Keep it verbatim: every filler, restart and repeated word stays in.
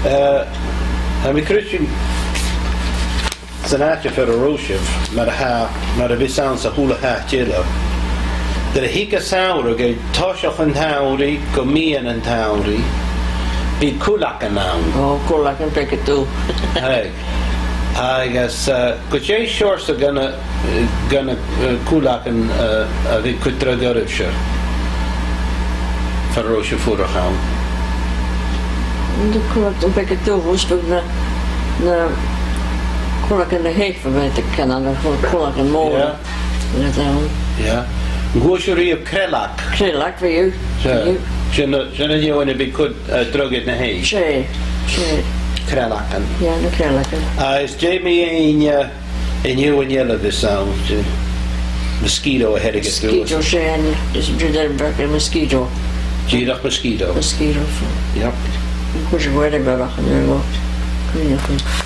Eh, tha mi a' creidsinn san àite far an robh sibh, mar a tha, mar a bhios ann sa h-uile h-àite eile, nuair a thig an samhradh, aig toiseach an t-samhraidh gu meadhan an t-samhraidh, bidh cuileagan ann. Ò, cuileagan beaga dubh. Aye. Agus, eh, gu dè seòrsa de na, de na, eh, cuileagan, eh, a bhiodh a' cur dragh oirbhse far an robh sibh a' fuireach ann? Na cuileagan beaga dubh, is dòcha na, na cuileagan na h-eich, bha mi a' ceannach, na cuileagan mòra. Yeah. An cuala sibh riamh crealag? Crealag, bha. Sin, sin an fheadhainn a bhiodh a' cur, eh, dragh air na h-eich. 'S e, 's e. Crealagan. Yeah, na crealagan. Agus dè mu dheidhinn, eh, an fheadhainn eile a bhios ann, dè, mosquito a theireadh iad riutha. Mosquito, 's e, is dè an t-ainm a th' air, mosquito. Dìreach mosquito. Mosquito. Yep. An cuala sibh air a' bhealach an uair sin?